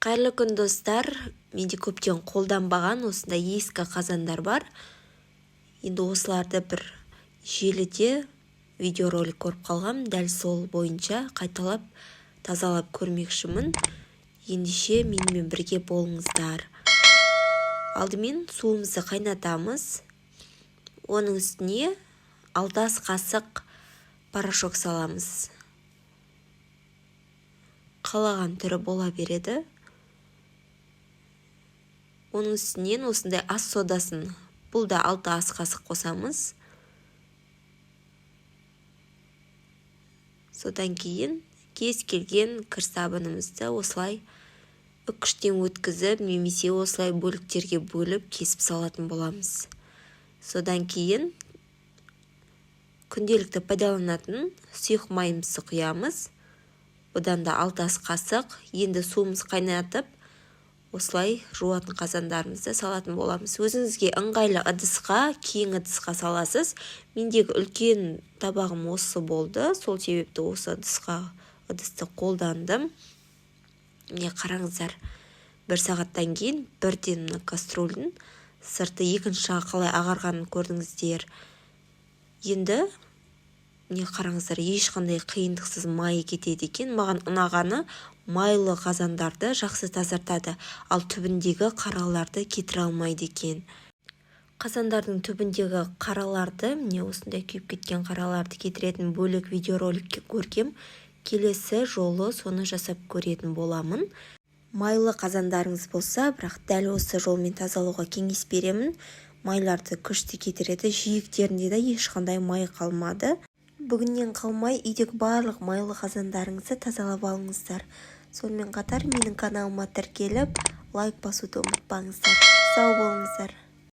Қайырлы күн, достар! Менде көптен қолданбаған осындай ескі қазандар бар. Енді осыларды бір желіде видеоролик көріп қалғам, дәл сол бойынша қайталап тазалап көрмекшімін. Ендеше, менімен бірге болыңыздар. Алдымен суымызды қайнатамыз. Оның үстіне 6 ас қасық порошок саламыз. Қалаған түрі бола береді. Оның үстінен осындай ас содасын, бұл да 6 ас қасық қосамыз. Содан кейін кез келген кір сабынымызды осылай үккіштен өткізіп немесе осылай бөліктерге бөліп, кесіп салатын боламыз. Содан кейін күнделікті пайдаланатын сұйық майымызды құямыз. Бұдан да 6 ас қасық. Енді суымыз қайнатып, осылай жуатын қазандарымызды салатын боламыз. Өзіңізге ыңғайлы ыдысқа, кең ыдысқа саласыз. Мендегі үлкен табағым осы болды, сол себепті осы ыдысты қолдандым. Міне, қараңыздар, бір сағаттан кейін бірден мына кастрюльдің сырты, екінші жағы қалай ағарғанын көрдіңіздер. Енді, міне, қараңыздар, ешқандай қиындықсыз майы кетеді екен. Маған ұнағаны, майлы қазандарды жақсы тазартады, ал түбіндегі қараларды кетіре алмайды екен. Қазандардың түбіндегі қараларды, міне, осындай күйіп кеткен қараларды кетіретін бөлек видеоролик көргем. Келесі жолы соны жасап көретін боламын. Майлы қазандарыңыз болса, бірақ дәл осы жолмен тазалауға кеңес беремін. Майларды күшті кетіреді, жиектерінде де ешқандай май қалмады. Бүгіннен қалмай үйдегі барлық майлы қазандарыңызды тазалап алыңыздар. Сонымен қатар менің каналыма тіркеліп, лайк басуды ұмытпаңыздар. Сау болыңыздар!